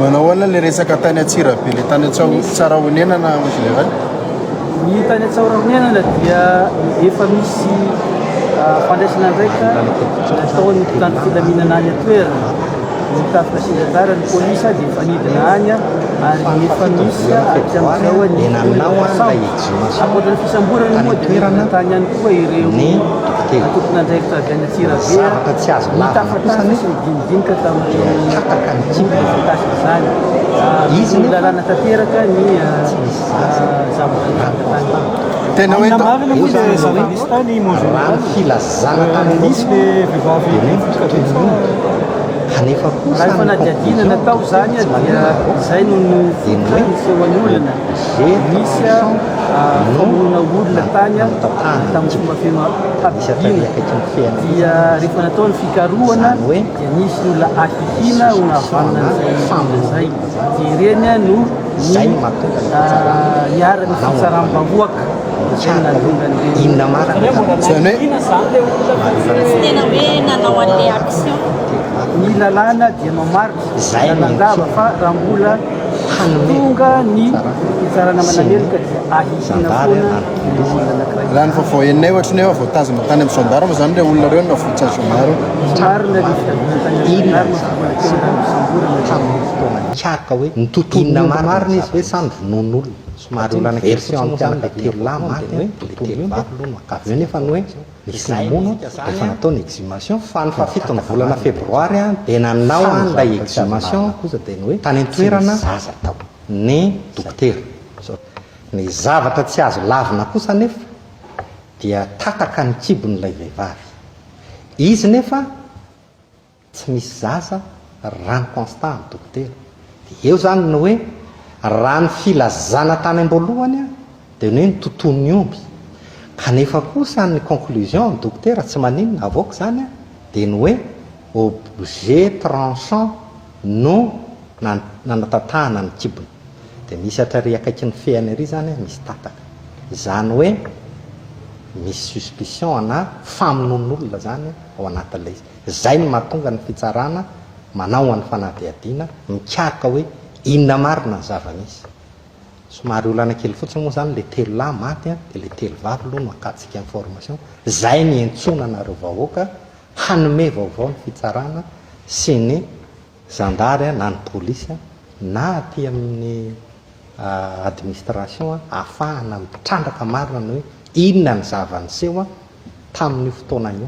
Manao ahoana ilay resaka tany Antsirabe, ilay tany Tsarahonenana en général? Ny tany Tsarahonenana dia efa misy fandraisana andraikitra nataon'ny mpitandro filaminana any an-toerana. Ny tafika sy ny zandary, ny polisy dia efa nidina any ary efa misy hatramin'izao ny olona voasambotra. Ankoatra ny fisamborana moa dia nidina tany ihany koa ireo tompon'andraikitra avy any Antsirabe nitafatafa sy nidinidinika tamin'ireo olona voakasika izany. Ny lalàna tanteraka ny zavatra nitranga tany. Tena hoe Marina moa ilay zava-nisy tany mon général. Nisy le vehivavy bevohoka ve sa? Raha ny fanadihadiana natao izany dia izay no fototra nisehoan'ny olana. Nisy famonoana olona tany tamin'ny fomba feno habibiana. Dia rehefa natao ny fikarohana dia nisy olona ahihiana ho nahavanona an'izay olona izay. Dia ireny no niharan'ny fitsaram-bahoaka. Izay no nahatonga an'ireny. Izany hoe Tsy tena hoe nanao an'ilay action. Ny lalàna dia mamaritra lalandava fa raha mbola tonga ny fitsarana manameloka dia ahihiana foana ny olona anankiray. Raha ny vaovao henonay ohatry ny hoe voatazona tany amin'ny gendarme izany ireo olona ireo no navotsy ny gendarme. Tsy marina ilay fitazonana tany amin'ny gendarme fa mbola teo ny fisamborana Hoe inona marina izy ve sa ny vonoan'olona? Somary olana kely fotsiny moa zany le telo lahy maty an, le telo vavy aloha no avy eo nefa ny hoe nisy namono rehefa natao ny exhumation fa ny fahafiton'ny volana febroary an dia nanao an'ilay exhumation kosa dia ny hoe tany an-toerana zaza tao ny dokotera. Ny zavatra tsy azo lavina kosa anefa dia tataka ny kibon'ilay vehivavy. Izy nefa Tsy misy zaza raha ny constat ny dokotera. Dia eo izany ny hoe raha ny filazana tany am-boalohany dia ny hoe nitotoa ny omby. Kanefa kosa ny conclusion ny dokotera tsy maninona avoaka izany dia ny hoe objet tranchant no nanatatahana ny kibony. Dia misy hatrary akaikin'ny fehany ery izany misy tataka. Izany hoe misy suspicion ana famonoan'olona izany ao anatin'ilay izy. Izay no mahatonga ny fitsarana manao an'ny fanadihadiana mikaroka hoe inona marina ny zava-nisy. Somary olana kely fotsiny moa izany ilay telolahy maty an, dia ilay telovavy aloha no akatsika information. Izay no iantsoana anareo vahoaka hanome vaovao ny fitsarana sy ny zandary na ny polisy na aty amin'ny administration ahafahana mitrandraka marina ny hoe inona ny zava-niseho tamin'io fotoana io.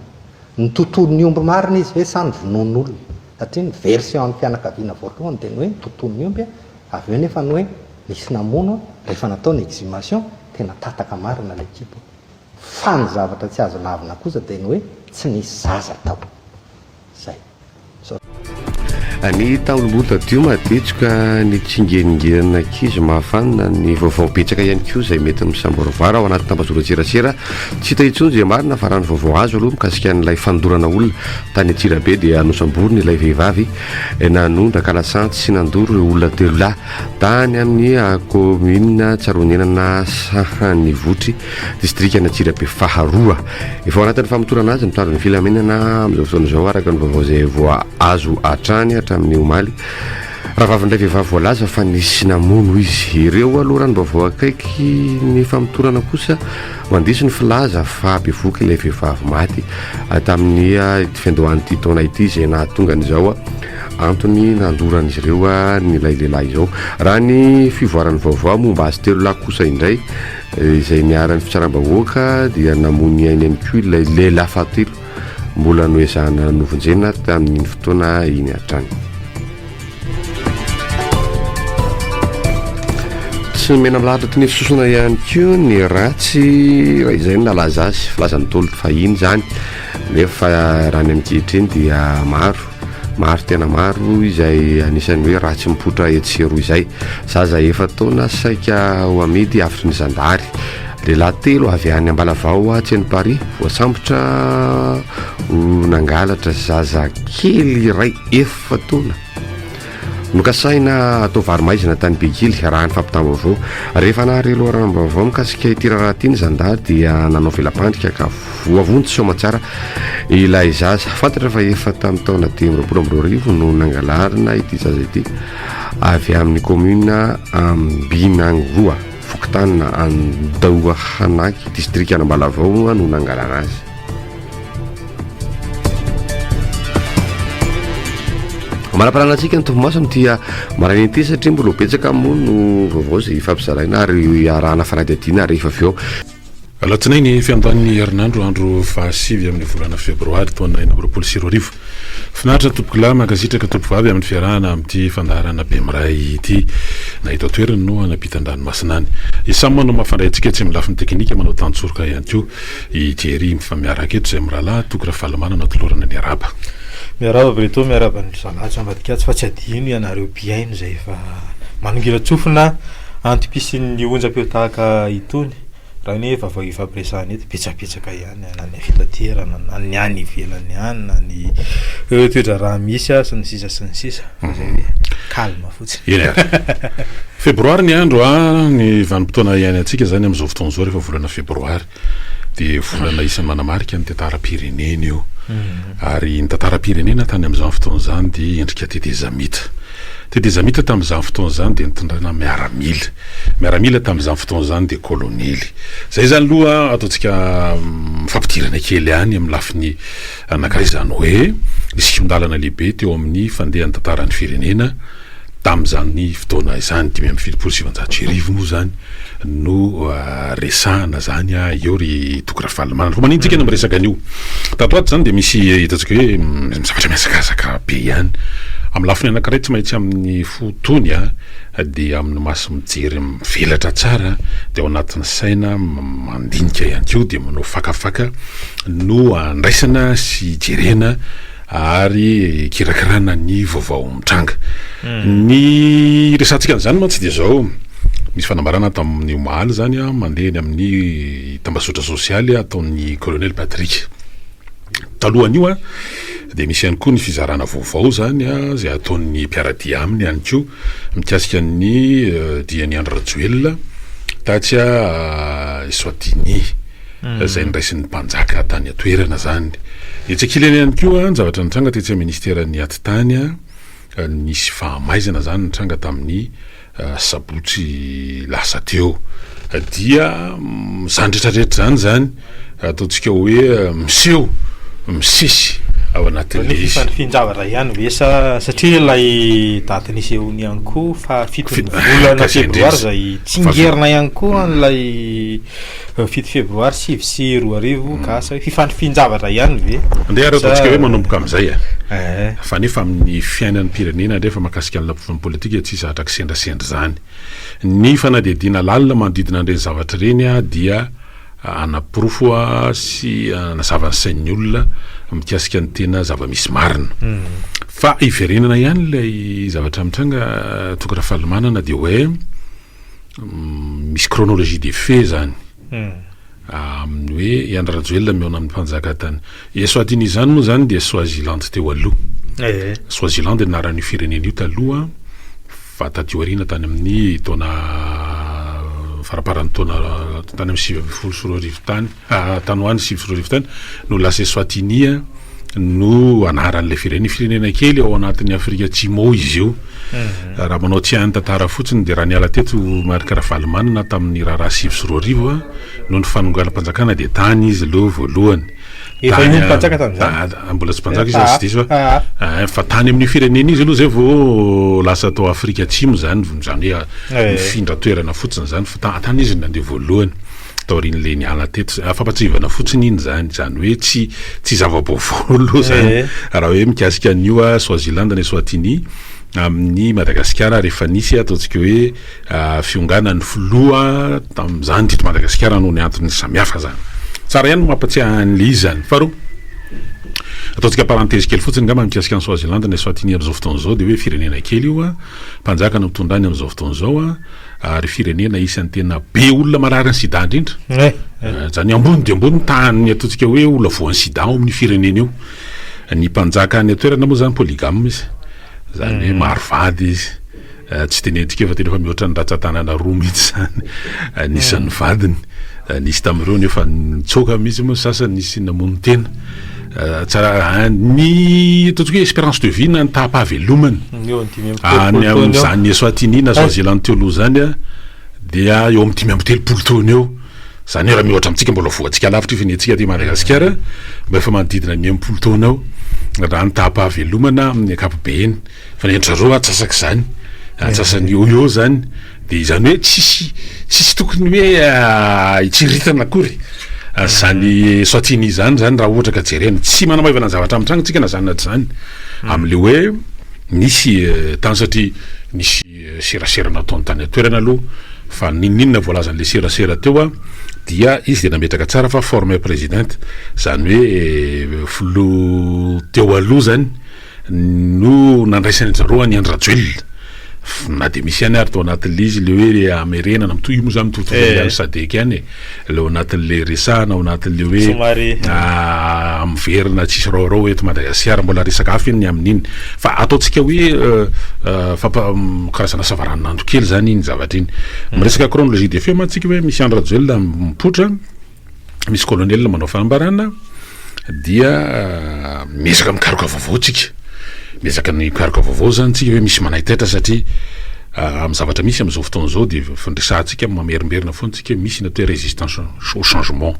Ny tontolon'ny omby marina izy ve sa ny vonoan'olona? Satria ny version an'ny fianakaviana voalohany dia ny hoe ny tontolon'ny omby, avy eo nefa ny hoe nisy namono rehefa natao ny exhumation, tena tataka marina ilay kibo. Fa ny zavatra tsy azo lavina kosa dia ny hoe tsy nisy zaza tao. Zay. Ny taolomboto tadio maditsoka ny tsingeningenin'ankizy mahafanina ny vaovao betsaka ihany koa izay mety misamborovara ao anaty tambazotran-tserasera. Tsy hita intsony izay marina fa raha ny vaovao azo aloha mikasika an'ilay fandorana olona tany Antsirabe dia nosamborina ilay vehivavy nanondraka lasantsy sy nandoro ireo olona telolahy tany amin'ny kaominina Tsaroanenana Sahanivotry, distrikan'Antsirabe faharoa. Efa ao anatin'ny famotorana azy ny mpitandro ny filaminana amin'izao fotoana izao araka ny vaovao izay voaazo hatrany hatramin'ny omaly. Rahavavin'ilay vehivavy voalaza fa nisy namono izy ireo aloha raha ny vaovao akaiky ny famotorana kosa mandiso ny filaza fa bevohoka ilay vehivavy maty tamin'ny fiandohan'ity taona ity izay nahatonga an'izao antony nandoran'izy ireo an'ilay lehilahy izao. Raha ny fivoaran'ny vaovao momba azy telolahy kosa indray Izay niharan'ny fitsaram-bahoaka dia namoy ny ainy ihany koa ilay lehilahy fahatelo mbola noezahana novonjena tamin'iny fotoana iny hatrany. Tsy mena milahatra toy ny sosona ihany koa ny ratsy raha izay no nalaza azy, filazan'ny Ntaolo fahiny izany, nefa raha ny ankehitriny dia maro Maro tena maro izay anisan'ny hoe ratsy mipoitra etsy sy eroa izay. Zaza efa-taona saika ho amidy avotry ny zandary. Lehilahy telo avy any Ambalavao Tsieniparis voasambotra ho nangalatra zaza kely iray efa-taona. Nokasaina hatao varo-maizina tany Bekily, raha ny fampitam-baovao. Rehefa nahare loharanom-baovao mikasika ity raharaha ity ny zandary dia nanao vela-pandrika ka voavonjy soamantsara ilay zaza. Fantatra fa efa tamin'ny taona 2025 no nangalarina ity zaza ity. avy amin'ny kaominina Ambinangiroa, fokontany Andohanaky, distrikan'Ambalavao no nangalana azy. Manam-panana antsika ny topimaso amin'ity maraina ity satria mbola ho betsaka moa no vaovao izay hifampizaraina ary hiarahana fanadihadiana rehefa avy eo. Alatsinainy fiandohan'ny herinandro, andro fahasivy amin'ny volana febroary taona 2026. Finaritra tompokolahy, mankasitraka tompovavy amin'ny fiarahana amin'ity fandaharana Bemiray ity. Na eto an-toerana no any ampitan-dranomasina any. I Sam no mampifandray antsika etsy amin'ny lafiny teknika, manao tantsoroka ihany koa i Thierry. Mifamiaraka eto izay mirahalahy, Toky Rafalimanana tolorana ny arahaba. Miarahaba Breton, miarahaba ny zalahy tsy ambadika atsy fa tsy adino ianareo mpihaino izay efa manongilan-tsofina antom-pisian'ny onjam-peo tahaka itony. Raha ny hoe vaovao ifampiresahana eto, betsabetsaka ihany na ny fitaterana na ny any ivelany any na ny toe-draharaha misy sy ny sisa sy ny sisa fa zay hoe calme fotsiny. Eny ary. Febroary ny andro a, ny vanim-potoana iainantsika izany amin'izao fotoana izao rehefa volana febroary dia volana isan'ny manamarika ny tantaram-pirenena io. Ary ny tantaram-pirenena tany amin'izany fotoana izany dia endrika tetezamita. Tetezamita tamin'izany fotoana izany dia nitondrana miaramila. Miaramila tamin'izany fotoana izany dia kolonely. Izay izany aloha ataontsika fampidirana kely ihany amin'ny lafiny anankiray izany hoe nisy kihon-dalana lehibe teo amin'ny fandehan'ny tantaran'ny firenena tamin'izany fotoana izany, 1975 moa izany no resahana izany eo ry Toky Ravalomanana. Fa maninona tsika no miresaka an'io? Tato ho ato izany dia misy hitantsika hoe zavatra mihazakazaka be ihany. Amin'ny lafiny anankiray tsy maintsy amin'ny fo tony dia amin'ny maso mijery mivelatra tsara dia ao anatin'ny saina mandinika ihany koa dia manao fakafaka no andraisana sy jerena ary kirakirana ny vaovao mitranga. Ny resahantsika an'izany mantsy dia izao, misy fanambarana tamin'ny omaly izany mandeha eny amin'ny tambazotra sosialy ataon'ny Colonel Patrick. Talohan'io dia misy ihany koa ny fizarana vaovao izany izay ataon'ny mpiara-dia aminy ihany koa mikasika ny dian'i Andry Rajoelina tatsy Eswatini. izay niraisin'ny mpanjaka tany an-toerana izany. Etsy ankilany ihany koa, ny zavatra nitranga tetsy amin'ny ministeran'ny Atitany, nisy fahamaizana izany nitranga tamin'ny sabotsy lasa teo. Dia izany rehetra rehetra izany izany ataontsika hoe miseho, misesy ao anatin'ilay izy. Fifandrifian-javatra ihany ve sa satria ilay daty nisehoany ihany koa fahafiton'ny volana febroary izay tsingerina ihany koa an'ilay 7 febroary 2009 ka asa hoe fifandrifian-javatra ihany ve? Andeha ary ataontsika hoe manomboka amin'izay e. Fa nefa amin'ny fiainan'ny pirenena ndray fa mahakasika ny lafiny politika tsy zatra kisendrasendra izany. Ny fanadihadiana lalina manodidina an'ireny zavatra ireny dia hanaporofo sy hanazava ny sain'ny olona mikasika ny tena zava-misy marina. Fa hiverenana ihany ilay zavatra mitranga Toky Rafalimanana dia hoe misy chronologie des faits zany amin'ny hoe i Andry Rajoelina mihaona amin'ny mpanjaka tany Eswatini izany moa zany dia Swaziland teo aloha. Swaziland ny anaran'io firenena io taloha fa taty aoriana tany amin'ny taona faramparan'ny taona tany amin'ny 2019 tany tany ho any 2009 tany no lasa Eswatini no anaran'ilay firenena. Firenena kely ao anatin'ny Afrika Atsimo izy io. Raha manao tsiahy ny tantara fotsiny dia raha niala teto Marc Ravalomanana tamin'ny raharaha 2009 noho ny fanonganam-panjakana dia tany izy aloha voalohany. Efa io mpanjaka tamin'izany? Mbola tsy mpanjaka izy raha tsy diso aho. Fa tany amin'io firenena io izy aloha izay vao lasa tao Afrika Atsimo izany, izany hoe nifindra toerana fotsiny izany fa tany izy no nandeha voalohany. taorian'ilay niala teto, fampatsiahivana fotsiny iny izany, izany hoe tsy tsy zava-baovao aloha izany raha hoe mikasika an'io Swaziland na Eswatini amin'i Madagasikara rehefa nisy ataontsika hoe fionganan'ny filoha tamin'izany teto Madagasikara noho ny antony samihafa izany. Tsara ihany ny mampatsiahy an'ilay izy izany. Faharoa, ataontsika parenthèse kely fotsiny angamba mikasika an'i Swaziland na Eswatini amin'izao fotoana izao dia hoe firenena kely io, mpanjaka no mitondra any amin'izao fotoana izao. ary firenena isan'ny tena be olona marary ny sida indrindra. Eh, izany ambony dia ambony ny tahan'ny ataontsika hoe olona voan'ny sida ao amin'io firenena io. Ny mpanjaka any an-toerana moa izany polygame izy. Izany hoe maro vady izy. Tsy tenenitsika fa tena efa mihoatra ny ratsan-tanana roa mihitsy izany ny isan'ny vadiny. Nisy tamin'ireo nefa nitsoaka mihitsy moa ny sasany, nisy namono tena. Tsara ny ataontsika hoe espérance de vie na ny taham-pahavelomana any amin'izany Eswatini na Swaziland teo aloha izany dia eo amin'ny 35 taona eo. Izany hoe raha miohatra amintsika mbola voantsika lavitra io fa ny antsika aty Madagasikara mba efa manodidina ny 60 taona eo raha ny taham-pahavelomana amin'ny ankapobeny. Fa ny an-dry zareo antsasak'izany, antsasany eo ho eo izany. Dia izany hoe tsisy tsisy tokony hoe hitsiritana akory izany Eswatini izany izany raha ohatra ka jerena. Tsy manamaivana ny zavatra mitranga tsika na izany na tsy izany. Amin'ilay hoe nisy tany satria nisy serasera nataony tany an-toerana aloha fa n'inon'inona voalazan'ilay serasera teo an dia izy dia nametraka tsara fa former president izany hoe filoha teo aloha izany no nandraisan'ny zareo an'i Andry Rajoelina na dia misy ihany ary tao anatin'ilay izy ilay hoe hamerenana mitohy io moa zany mitovitovy eh. amin'ny SADC ihany e ilay ao anatin'ilay resahana ao anatin'ilay hoe Somary. ah, miverina tsisy raorao eto Madagasikara mbola resaka hafa iny ny amin'iny fa ataontsika hoe euh, euh, fampa- mm, karazana savaranonando kely zany iny zavatra iny miresaka chronologie des faits mantsika hoe misy Andry Rajoelina mipoitra misy colonel manao fanambarana dia miezaka mikaroka vaovao tsika, miezaka ny mikaroka vaovao zany tsika hoe misy manaitaitra satria amin'ny zavatra misy amin'izao fotoana izao dia fandresahantsika mamerimberina foana tsika misy ny atao hoe résistance au changement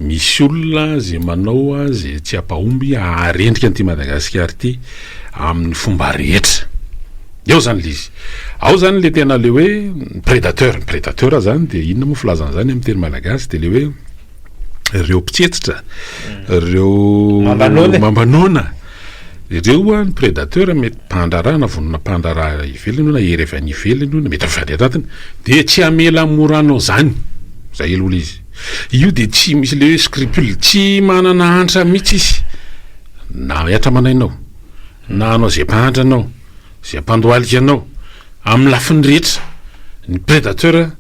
misy olona zay manao zay tsy hampahomby haharendrika an'ity Madagasikara ity amin'ny fomba rehetra. Eo zany le izy. Ao zany le tena le hoe prédateur, ny prédateur zany de inona moa filazana zany amin'ny teny malagasy de le hoe reo mpitsetsitra, reo Mambanona e. mambanona. Reo an ny prédateur mety mpandraharaha na vonona mpandraharaha ivelany io na hery avy any ivelany io na mety avy any anatiny de tsy hamela mora anao zany. Zay aloha le izy. Io de tsy misy le hoe scrupule, tsy manana antra mihitsy izy na hihatra aman'ainao na hanao ze mpahantra anao. Izay ampandohalika anao amin'ny lafiny rehetra, ny predateur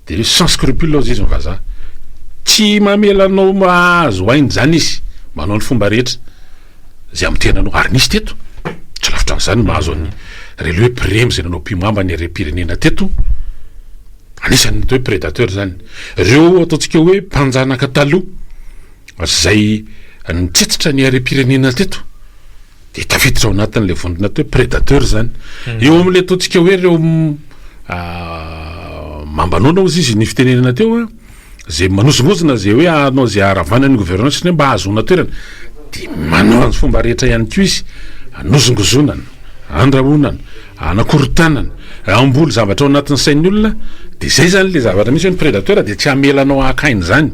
dia sans scrupule hozy izy ny vazaha, tsy mamela anao mahazo aina izany izy, manao ny fomba rehetra izay hamotehana anao, ary nisy teto, tsy lavitra an'izany mahazo an'i rely hoe prem izay nanao mpimamba ny harem-pirenena teto, anisan'ny atao hoe predateur izany, ireo ataontsika hoe mpanjanaka taloha izay nitsetsitra ny harem-pirenena teto. Dia tafiditra ao anatin'ilay vondrona atao hoe prédateur izany. Eo amin'ilay ataontsika hoe ireo mambanona hozy izy ny fitenenana teo an, izay manozongozona izay hoe hanao izay haharavana ny gouvernement sy ny hoe mba hahazoana toerana, dia manao ny fomba rehetra ihany koa izy hanozongozonana, handrahonana, hanakorontanana, hamboly zavatra ao anatin'ny sain'ny olona, dia izay izany ilay zavatra misy hoe ny prédateur dia tsy hamela anao haka aina izany.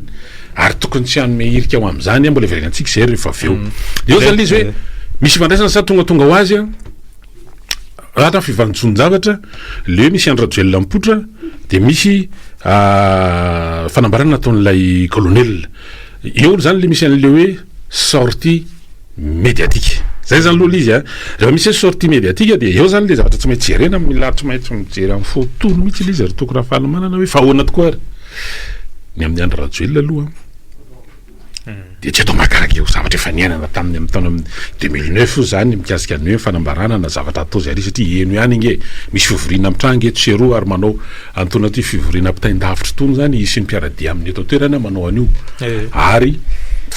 Ary tokony tsy hanome hirika ho amin'izany an, mbola hiverenantsika izay rehefa avy eo. Eo zany le izy hoe misy ifandraisana sa tongatonga ho azy an, raha ny fivanjoan-javatra, le hoe misy Andry Rajoelina mipoitra de misy fanambarana nataon'ilay colonel. Eo zany le misy an'le hoe sortie médiatique. Zay zany aloha le izy an. Rehefa misy hoe sortie médiatique de eo zany le zavatra tsy maintsy jerena, mila tsy maintsy mijery amin'ny fo tony mihitsy le izy ry Toky Rafalimanana hoe fa ahoana tokoa ary. Ny amin'i Andry Rajoelina aloha dia tsy atao mahagaga io zavatra efa niainana tamin'ny amin'ny taona 2009 io zany mikasika ny hoe fanambarana na zavatra atao zay ary satria heno ihany ange misy fivoriana mitranga eto sy eroa ary manao antonona ity fivoriana ampitain-davitra itony zany hisy ny mpiara-dia aminy eto an-toerana manao an'io ary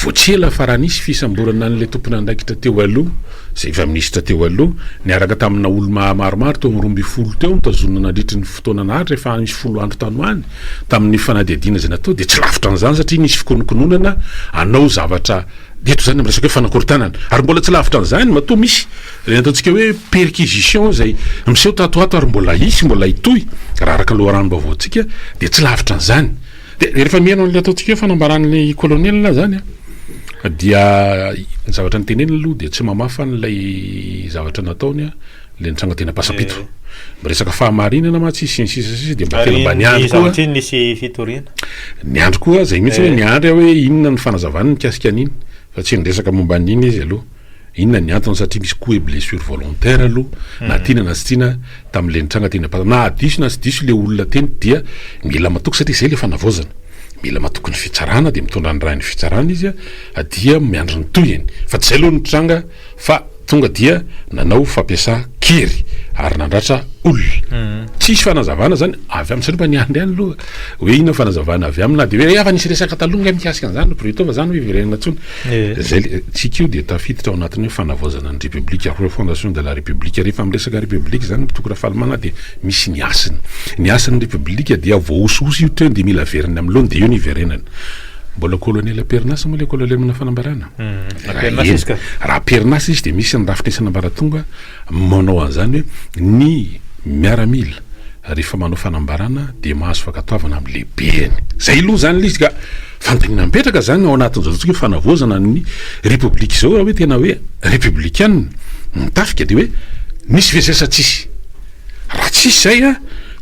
vao tsy ela fa raha nisy fisamborana an'ilay tompon'andraikitra teo aloha izay efa minisitra teo aloha niaraka tamina olona maromaro teo amin'ny 12 teo notazonina nandritry ny fotoana naharitra efa nisy 10 andro tany ho any tamin'ny fanadihadiana izay natao dia tsy lavitra an'izany satria nisy fikonokononana hanao zavatra eto izany amin'ny resaka hoe fanakorontanana ary mbola tsy lavitra an'izany matoa misy ireny ataontsika hoe perquisition izay miseho tato ho ato ary mbola hisy mbola hitohy raha araka ny loharanom-baovaontsika dia tsy lavitra an'izany dia rehefa mihaino an'ilay ataontsika hoe fanambaran'ny colonel izany a dia ny zavatra niteneniny aloha dia tsy mamafa an'ilay zavatra nataony a le nitranga teny Ampasampito. Miresaka fahamarinana mantsy izy sy ny sisa sy sisa dia mba tena mba niandry koa. Ary nisy fitoriana. Niandry koa zay mihitsy hoe eh. niandry aho hoe inona ny fanazavany mikasika an'iny fa tsy niresaka momba an'iny izy aloha. Inona ny antony satria misy koa hoe blessure volontaire aloha na hmm. tiana na tsy tiana tamin'le nitranga teny Ampasampito. Na diso na tsy diso le olona teny dia mila matoky satria zay le fanavaozana. Mila matoky ny fitsarana dia mitondra ny rain'ny fitsarana izy dia miandry ny tohiny. Fa tsy zay aloha no tranga fa Tonga dia nanao fampiasan-kery ary nandratra olona. Tsisy fanazavana zany avy aminy satria mba niandry ihany aloha hoe inona fanazavana avy aminy na dia hoe efa nisy resaka taloha nga mikasika an'izany ry Bruto fa zany hoe hiverenana intsony. Zay le tsika io dia tafiditra ao anatin'ny hoe fanavaozana ny République, refondation de la République. Rehefa miresaka République zany Toky Rafalimanana dia misy ny hasiny. Ny hasin'ny République dia voahosihosy io teo dia mila averina amin'ny laoniny dia eo no hiverenana. Mbola colonel am-perinasa moa ilay colonel manao fanambarana? Am-perinasa izy ka. Raha am-perinasa izy dia misy ny rafitra isan'ambaratonga manao an'izany hoe ny miaramila rehefa manao fanambarana dia mahazo fankatoavana amin'ny lehibeny. Izay aloha izany ilay izy ka fanontaniana mipetraka izany ao anatin'izao ataontsika hoe fanavaozana ny repoblika izao raha hoe tena hoe repoblikanina ny tafika dia hoe misy ve izay sa tsisy? Raha tsisy izay an,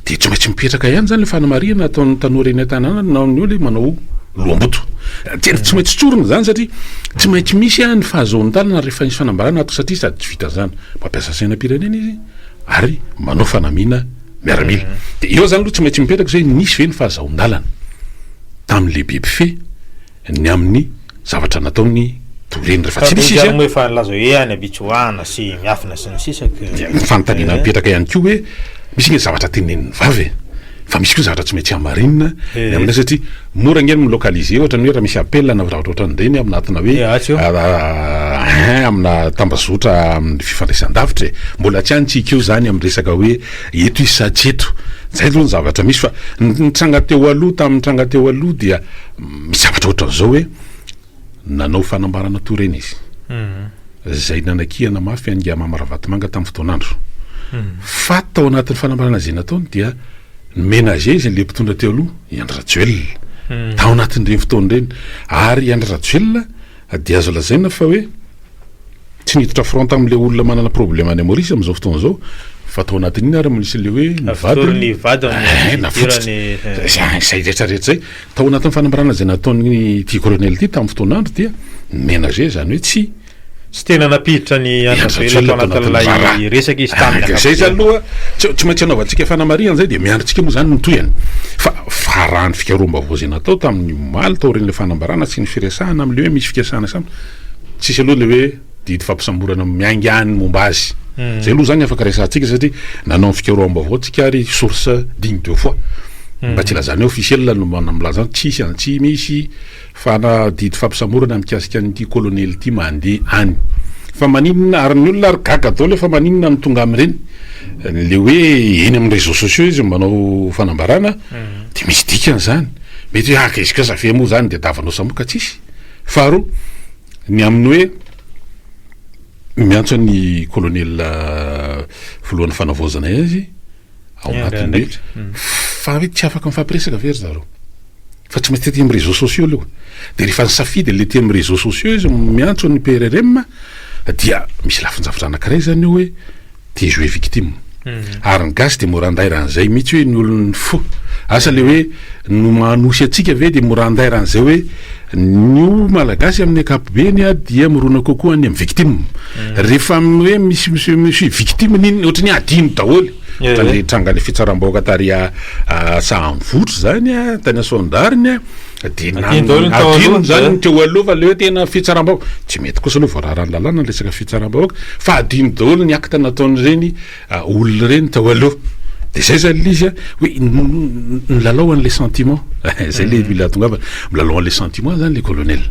dia tsy maintsy mipetraka ihany izany ilay fanamarihana ataon'ny tanora eny an-tanàna na ny olona manao loham-boto. Tena tsy maintsy tsorina izany satria tsy maintsy misy ny fahazoan-dalana rehefa misy fanambarana ato satria sady tsy vitan'izany mampiasa sainam-pirenena izy ary manao fanamiana miaramila. Dia eo izany aloha tsy maintsy mipetraka izay hoe nisy ve ny fahazahoan-dalana tamin'ny lehibe mpifehy ny amin'ny zavatra nataony Doreny rehefa tsy nisy izy an. Moa efa nilaza hoe any Abitsoahana sy miafina sy ny sisa ka. Dia ny fanontaniana mipetraka ihany koa hoe misy nge zavatra tenenin'ny vava e, fa misy koa zavatra tsy maintsy hamarinina ny amin'ilay satria mora nge ny mi-localiser ohatra ny hoe raha misy appel na zavatra ohatran'ireny aminatina hoe ein amina tambazotra amin'ny fifandraisan-davitra e, mbola tsy any tsika io zany amin'ny resaka hoe eto izy sa tsy eto, zay aloha ny zavatra misy fa ny tranga teo aloha tamin'ny tranga teo aloha dia Misy zavatra ohatran'izao hoe nanao fanambarana toy ireny izy, izay nanakihana mafy an'i Mamy Ravatomanga tamin'ny fotoan'andro. Fa tao anatin'ny fanambarana izay nataony dia ni-menager izy an'ilay mpitondra teo aloha, i Andry Rajoelina, tao anatin'ireny fotoana ireny. Ary i Andry Rajoelina dia azo lazaina fa hoe Tsy niditra front amin'ilay olona manana problème any Maurice amin'izao fotoana izao fa tao anatin'iny ary misy ilay hoe ny vadiny ny vadiny eh, nafotsitra eh. izay izay rehetra rehetra izay tao anatin'ny fanambarana izay nataon'ity colonel ity tamin'ny fotoan'andro dia ménager izany hoe tsy Tsy tena nampiditra ny Andry Rajoelina tao anatin'ilay resaka izy tamin'ny ankapobeny. Izay izany aloha tsy maintsy anaovantsika fanamarihana izay dia miandry antsika moa izany ny tohiny. Fa fa raha ny fikaroham-baovao izay natao tamin'ny omaly taorian'ilay fanambarana sy ny firesahana amin'ilay hoe misy fikasana samy Tsisy aloha le hoe didy fampisamborana miainga any momba azy. Zay aloha zany afaka resahantsika satria nanao ny fikaroham-baovao tsika ary source digne de foi. Mba tsy ilazana hoe officiel no milaza any, tsisy any, tsy misy fana didy fampisamborana mikasika an'ity colonel ity mandeha any. Fa maninona ary ny olona ary gaga daholo hoe fa maninona no tonga amin'ireny le hoe eny amin'ny réseaux sociaux izy manao fanambarana dia misy dikany zany. Mety hoe ah ka izy kosa ve moa zany dia davanao samoka, tsisy. Faharoa, ny amin'ny hoe miantso an'ny colonel filohan'ny fanavaozana izy ao anatin'ny hoe hmm. fa hoe tsy afaka mifampiresaka ve ry zareo fa tsy maintsy tety amin'ny réseaux sociaux aloha de rehefa nisafidy le ty amin'ny réseaux sociaux izy miantso ny PRRM dia misy lafin-javatra anankiray zany io hoe Te jouer victime. Ary ny gasy dia mora andairan'izay mihitsy hoe ny olon'ny fo. Asa le hoe no mahanosy antsika ve dia mora andairan'izay hoe ny o malagasy amin'ny ankapobeny dia mirona kokoa any amin'ny victime. Rehefa hoe misy misy misy victime n'inona ohatran'ny hoe adino daholo. Ohatran'ilay tranga le fitsaram-bahoaka tary Sahamivotry zany tany Soandariny. Dia adino zany ny teo aloha fa le hoe tena fitsaram-bahoaka. Tsy mety kosa aloha voararan'ny lalàna ny resaka fitsaram-bahoaka fa adino daholo ny acte nataon'ireny olona ireny teo aloha. Dia zay zany le izy a, hoe milalao an'le sentiment. Zay le mila atongavana. Milalao an'le sentiment zany le colonel.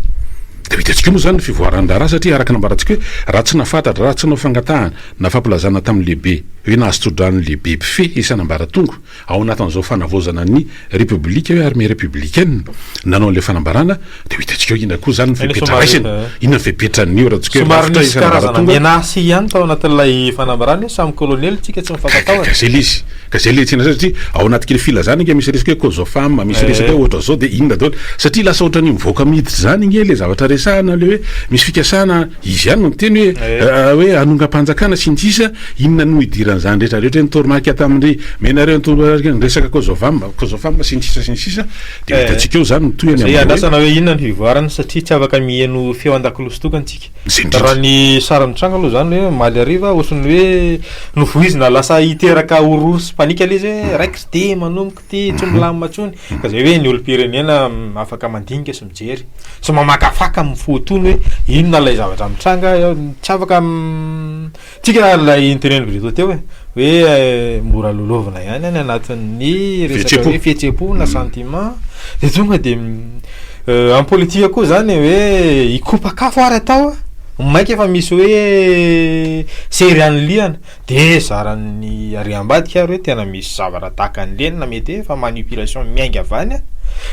Dia ho hitantsika eo moa zany ny fivoaran'ny raharaha satria araka ny nambarantsika hoe raha tsy nahafantatra, raha tsy nanao fangatahana na fampilazana tamin'ny lehibe hoe nahazo tso-drano ny lehibe mpifehy isan'ambaratonga, Ao anatin'izao fanavaozana ny Repoblika hoe armée républicaine nanao an'ilay fanambarana dia ho hitantsika eo inona koa izany ny fepetra raisiny, inona ny fepetran'ny io raha tsy hoe Somary rafitra nisy isan'ny karazana ambaratonga. menace ihany tao anatin'ilay fanambarana hoe samy kolonely tsika tsy Ka ka mifankatahotra. zay le izy, ka zay le tsena satria ao anaty kely filazana ange misy resaka hoe cause-femme, misy resaka hoe ohatran'izao dia inona daholo satria lasa ohatran'ny mivoaka miditra izany ange le zavatra resahana le hoe misy fikasana Izy ihany no niteny hoe hoe hanongam-panjakana sy ny sisa, inona no idiran'izany rehetra rehetra hoe ny toromarika tamin'ny menareo ny toromarika ny resaka Cozovam, Cozofam sy ny sisa sy ny sisa dia ho hitantsika eo izany ny tohiny Izay amin'ilay hoe. andrasana hoe inona ny fivoarany satria tsy afaka miheno feo an-dakolosy tokana tsika. Izay indrindra. Raha ny sary mitranga aloha izany hoe omaly hariva ohatran'ny hoe novoizina lasa hiteraka horohoro sy panika ilay izy hoe raikitra ity manomboka ity tsy milamina intsony ka izay hoe ny olom-pirenena afaka mandinika sy mijery sy mamakafaka amin'ny fo tony hoe inona ilay zavatra mitranga, tsy afaka tsika ilay noteneniko Brito teo e, Hoe mora loloavina ihany any anatin'ny resaka hoe fihetsem-po na sentiment de tonga de en politique koa zany hoe hikopak'afo ary atao a, maika efa misy hoe sery anilihana de zaran'ny ary ambadika ary hoe tena misy zavatra tahaka an'ireny na mety hoe efa manipulation miainga avy any a,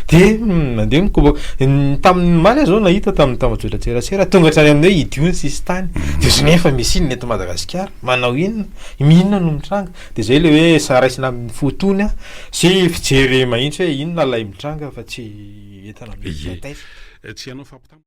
de mandeha mikopaka. Tamin'ny omaly aho zao nahita tamin'ny tambajotran-tserasera tonga hatrany amin'ny hoe idio ny sisintany de ohatran'ny hoe efa misy inona eto Madagasikara, manao inona? Inona no mitranga? Dia izay ilay hoe sa raisina amin'ny fo tony sy fijery mahitsy hoe inona ilay mitranga fa tsy entina Ie. taitaitra. Tsy hanao fampitana.